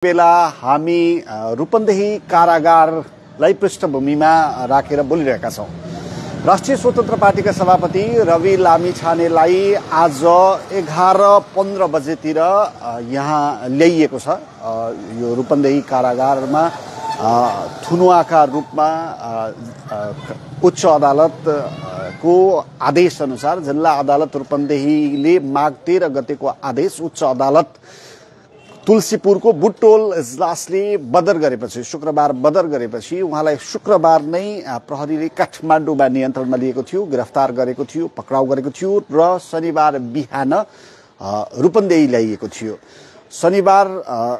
बेला हामी रूपन्देही कारागारलाई पृष्ठभूमिमा राखेर बोलिरहेका छौं। राष्ट्रिय स्वतन्त्र पार्टीका सभापति रवि लामिछानेलाई आज 11:15 बजेतिर यहाँ ल्याइएको छ। यो रूपन्देही कारागारमा थुनुवाका रूपमा उच्च अदालतको आदेश अनुसार जिल्ला अदालत रूपन्देहीले माघ 13 गतेको आदेश उच्च अदालत तुलसीपुरको बुटोल इजलासले बदर गरेपछि शुक्रबार बदर गरेपछि उहाँलाई शुक्रबार नै प्रहरीले काठमाडौँमा नियन्त्रणमा लिएको थियो, गिरफ्तार गरेको थियो, पक्राउ गरेको थियो र शनिबार बिहान रूपन्देही ल्याइएको थियो। शनिबार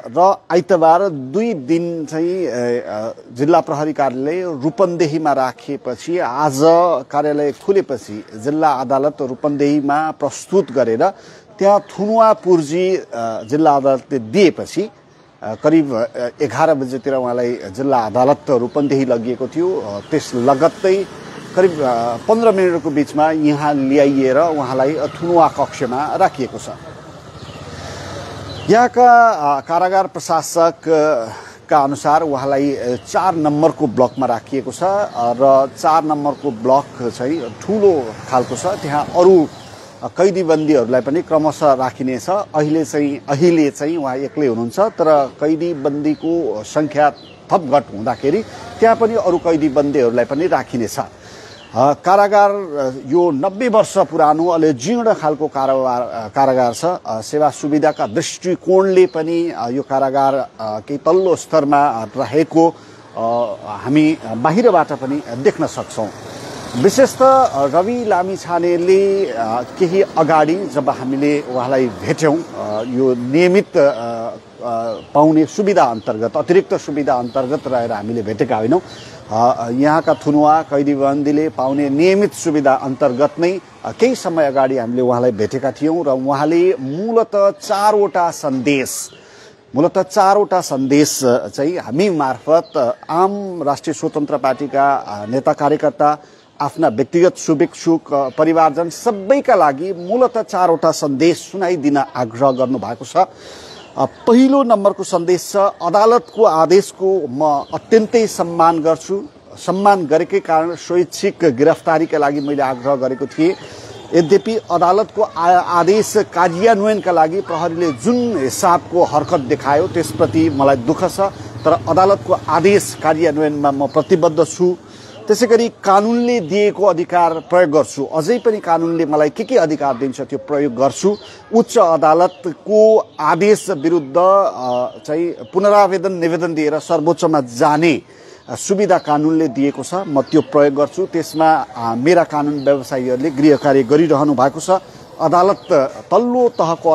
र आइतबार 2 दिन चाहिँ जिल्ला प्रहरी कार्यालय रूपन्देहीमा राखेपछि आज कार्यालय खुलेपछि जिल्ला अदालत रूपन्देहीमा प्रस्तुत गरेर त्यहाँ थुनुवा पुर्जी जिल्ला अदालतले दिएपछि करिब 11 बजेतिर उहाँलाई जिल्ला अदालत रूपन्देही लगिएको थियो। त्यस लगत्तै करिब 15 मिनेटको बीचमा यहाँ ल्याइएर उहाँलाई थुनुवा कक्षमा राखिएको छ। यहाँका कारागार प्रशासकका अनुसार उहाँलाई 4 नम्बरको ब्लकमा राखिएको छ र 4 नम्बरको ब्लक चाहिँ ठूलो खालको छ। त्यहाँ अरू कैदीबन्दीहरूलाई पनि क्रमशः राखिनेछ। अहिले चाहिँ उहाँ एक्लै हुनुहुन्छ, तर कैदीबन्दीको संख्या थप घट हुँदाखेरि त्यहाँ पनि अरू कैदीबन्दीहरूलाई पनि राखिनेछ। कारागार यो 90 वर्ष पुरानो अलि जीर्ण खालको कारागार छ। सेवा सुविधाका दृष्टिकोणले पनि यो कारागार केही तल्लो स्तरमा रहेको हामी बाहिरबाट पनि देख्न सक्छौं। विशेषतः रवि लामिछानेले केही अगाडि जब हामीले उहाँलाई भेट्यौं यो नियमित पाउने सुविधा अन्तर्गत अतिरिक्त सुविधा अन्तर्गत रहेर हामीले भेटेका होइनौं। यहाँका थुनुवा कैदीबन्दीले पाउने नियमित सुविधा अन्तर्गत नै केही समय अगाडि हामीले उहाँलाई भेटेका थियौं र उहाँले मूलतः 4वटा सन्देश चाहिँ हामी मार्फत आम राष्ट्रिय स्वतन्त्र पार्टीका नेता कार्यकर्ता आफ्ना व्यक्तिगत शुभेच्छुक परिवारजन सबैका लागि मूलतः 4वटा सन्देश सुनाइदिन आग्रह गर्नु भएको छ। पहिलो नम्बरको सन्देश छ, अदालतको आदेशको म अत्यन्तै सम्मान गर्छु। सम्मान गरेकै कारण स्वैच्छिक गिरफ्तारीका लागि मैले आग्रह गरेको थिएँ। यद्यपि अदालतको आदेश कार्यान्वयनका लागि प्रहरीले जुन हिसाबको हरकत देखायो त्यसप्रति मलाई दुःख छ, तर अदालतको आदेश कार्यान्वयनमा म प्रतिबद्ध छु। त्यसैगरी कानुनले दिएको अधिकार प्रयोग गर्छु। अझै पनि कानुनले मलाई के अधिकार दिन्छ त्यो प्रयोग गर्छु। उच्च अदालतको आदेश विरुद्ध चाहिँ पुनरावेदन निवेदन दिएर सर्वोच्चमा जाने सुविधा कानुनले दिएको छ, म त्यो प्रयोग गर्छु। त्यसमा मेरा कानुन व्यवसायीहरूले गृह कार्य गरिरहनु भएको छ। अदालत तल्लो तहको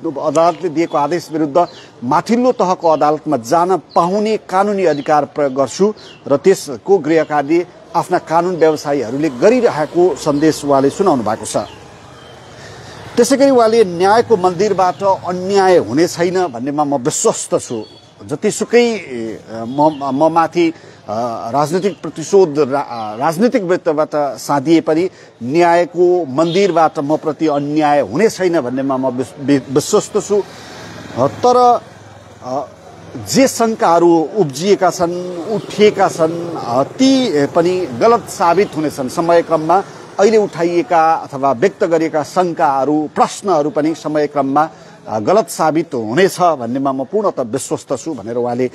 अदालतले दिएको आदेश विरुद्ध माथिल्लो तहको अदालतमा जान पाउने कानुनी अधिकार प्रयोग गर्छु र त्यसको गृह कार्य आफ्ना कानुन व्यवसायीहरूले गरिरहेको सन्देश उहाँले सुनाउनु भएको छ। त्यसैगरी उहाँले न्यायको मन्दिरबाट अन्याय हुने छैन भन्नेमा म विश्वस्त छु। जतिसुकै म माथि राजनीतिक प्रतिशोध राजनीतिक वृत्तबाट साधिए पनि न्यायको मन्दिरबाट म प्रति अन्याय हुने छैन भन्नेमा म विश्वस्त छु। तर जे शंकाहरू उब्जिएका छन्, उठिएका छन्, ती पनि गलत साबित हुनेछन् समयक्रममा। अहिले उठाइएका अथवा व्यक्त गरिएका शंकाहरू, प्रश्नहरू पनि समयक्रममा गलत साबित हुनेछ भन्नेमा म पूर्णतः विश्वस्त छु भनेर उहाँले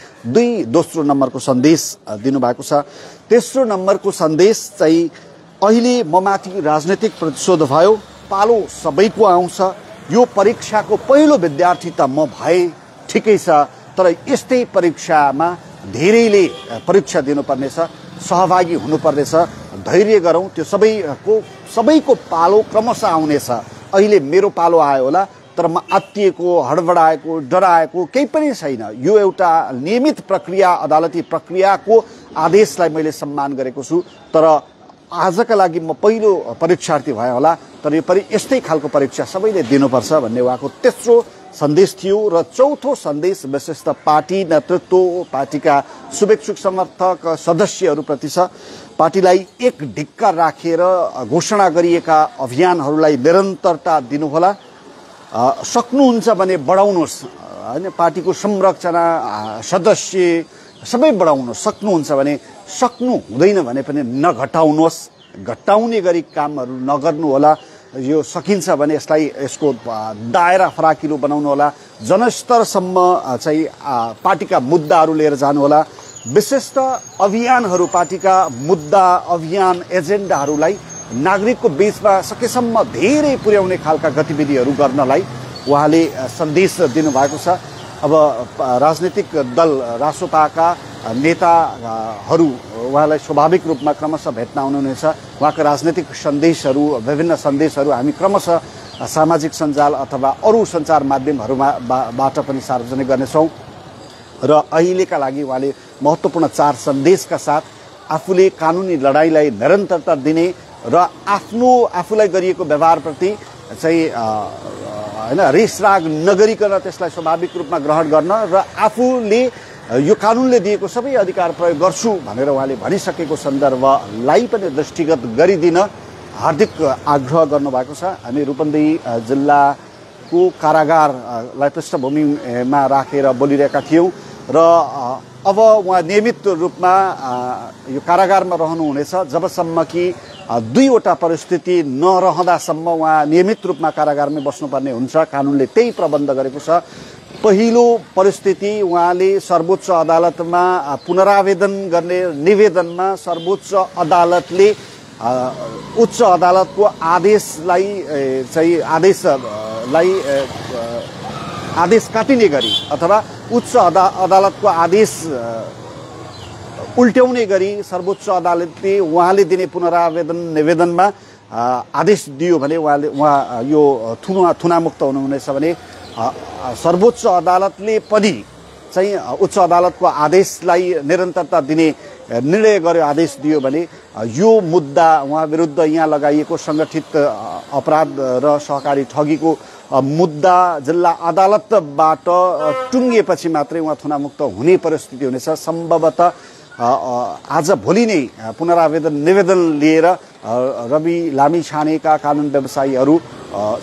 दोस्रो नम्बरको सन्देश दिनुभएको छ। तेस्रो नम्बरको सन्देश चाहिँ अहिले ममाथि राजनीतिक प्रतिशोध भयो, पालो सबैको आउँछ। यो परीक्षाको पहिलो विद्यार्थी त म भए ठिकै छ, तर यस्तै परीक्षामा धेरैले परीक्षा दिनुपर्नेछ, सहभागी हुनुपर्नेछ। धैर्य गरौँ, त्यो सबैको पालो क्रमशः आउनेछ। अहिले मेरो पालो आयो होला, तर म आत्तिएको, हडबडाएको, डराएको केही पनि छैन। यो एउटा नियमित प्रक्रिया, अदालती प्रक्रियाको आदेशलाई मैले सम्मान गरेको छु। तर आजका लागि म पहिलो परीक्षार्थी भए होला, तर यो यस्तै खालको परीक्षा सबैले दिनुपर्छ भन्ने उहाँको तेस्रो सन्देश थियो। र चौथो सन्देश विशेषतः पार्टी नेतृत्व, पार्टीका शुभेच्छुक समर्थक सदस्यहरूप्रति छ। पार्टीलाई एक ढिक्का राखेर घोषणा गरिएका अभियानहरूलाई निरन्तरता दिनुहोला। सक्नुहुन्छ भने बढाउनुहोस्। हैन पार्टीको संरचना सदस्य सबै बढाउन सक्नुहुन्छ भने सक्नु हुँदैन भने पनि नघटाउनुहोस्, घटाउने गरी कामहरू नगर्नु होला। यो सकिन्छ भने यसलाई यसको दायरा फराकिलो बनाउनु होला, जनस्तरसम्म चाहिँ पार्टीका मुद्दाहरू लिएर जानु होला। विशेषतः अभियानहरू, पार्टीका मुद्दा अभियान एजेन्डाहरूलाई नागरिकको बीचमा सकेसम्म धेरै पुर्याउने खालका गतिविधिहरू गर्नलाई उहाँले सन्देश दिनुभएको छ। अब राजनीतिक दल रासोपाका नेताहरू उहाँलाई स्वाभाविक रूपमा क्रमशः भेट्न आउनुहुनेछ। उहाँका राजनीतिक सन्देशहरू, विभिन्न सन्देशहरू हामी क्रमशः सामाजिक सञ्जाल अथवा अरू सञ्चार माध्यमहरूबाट पनि सार्वजनिक गर्नेछौँ। र अहिलेका लागि उहाँले महत्त्वपूर्ण 4 सन्देशका साथ आफूले कानुनी लडाइँलाई निरन्तरता दिने र आफूलाई गरिएको व्यवहारप्रति चाहिँ हैन रिसराग नगरिकन त्यसलाई स्वाभाविक रूपमा ग्रहण गर्न र आफूले यो कानुनले दिएको सबै अधिकार प्रयोग गर्छु भनेर उहाँले भनिसकेको सन्दर्भलाई पनि दृष्टिगत गरिदिन हार्दिक आग्रह गर्नुभएको छ। हामी रूपन्देही जिल्लाको कारागारलाई पृष्ठभूमिमा राखेर बोलिरहेका थियौँ र अब उहाँ नियमित रूपमा यो कारागारमा रहनुहुनेछ जबसम्म कि 2वटा परिस्थिति नरहँदासम्म उहाँ नियमित रूपमा कारागारमै बस्नुपर्ने हुन्छ। कानुनले त्यही प्रबन्ध गरेको छ। पहिलो परिस्थिति उहाँले सर्वोच्च अदालतमा पुनरावेदन गर्ने निवेदनमा सर्वोच्च अदालतले उच्च अदालतको आदेशलाई चाहिँ आदेश काटिने गरी अथवा उच्च अदालतको आदेश उल्ट्याउने गरी सर्वोच्च अदालतले उहाँले दिने पुनरावेदन निवेदनमा आदेश दियो भने उहाँ यो थुनामुक्त हुनुहुनेछ भने सर्वोच्च अदालतले पनि चाहिँ उच्च अदालतको आदेशलाई निरन्तरता दिने निर्णय गर्यो, आदेश दियो भने यो मुद्दा उहाँ विरुद्ध यहाँ लगाइएको सङ्गठित अपराध र सहकारी ठगीको मुद्दा जिल्ला अदालतबाट टुङ्गिएपछि मात्रै उहाँ थुनामुक्त हुने परिस्थिति हुनेछ। सम्भवतः आज भोलि नै पुनरावेदन निवेदन लिएर रवि लामिछानेका कानुन व्यवसायीहरू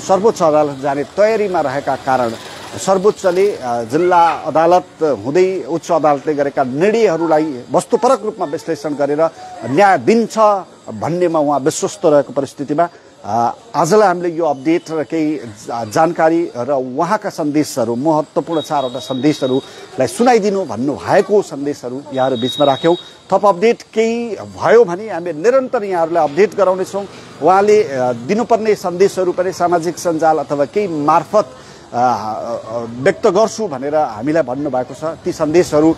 सर्वोच्च अदालत जाने तयारीमा रहेका कारण सर्वोच्चले जिल्ला अदालत हुँदै उच्च अदालतले गरेका निर्णयहरूलाई वस्तुपरक रूपमा विश्लेषण गरेर न्याय दिन्छ भन्नेमा उहाँ विश्वस्त रहेको परिस्थितिमा आजलाई हामीले यो अपडेट र केही जानकारी र उहाँका सन्देशहरू महत्त्वपूर्ण 4वटा सन्देशहरूलाई सुनाइदिनु भन्नुभएको सन्देशहरू यहाँहरू बिचमा राख्यौँ। थप अपडेट केही भयो भने हामी निरन्तर यहाँहरूलाई अपडेट गराउनेछौँ। उहाँले दिनुपर्ने सन्देशहरू पनि सामाजिक सञ्जाल अथवा केही मार्फत व्यक्त गर्छु भनेर हामीलाई भन्नुभएको छ। ती सन्देशहरू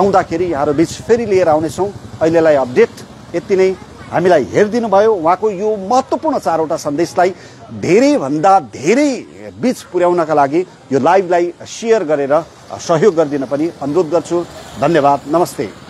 आउँदाखेरि यहाँहरू बिच फेरि लिएर आउनेछौँ। अहिलेलाई अपडेट यति नै। हामीलाई हेरिदिनु भयो। उहाँको यो महत्त्वपूर्ण 4वटा सन्देशलाई धेरैभन्दा धेरै बिच पुर्याउनका लागि यो लाइभलाई सेयर गरेर सहयोग गरिदिन पनि अनुरोध गर्छु। धन्यवाद। नमस्ते।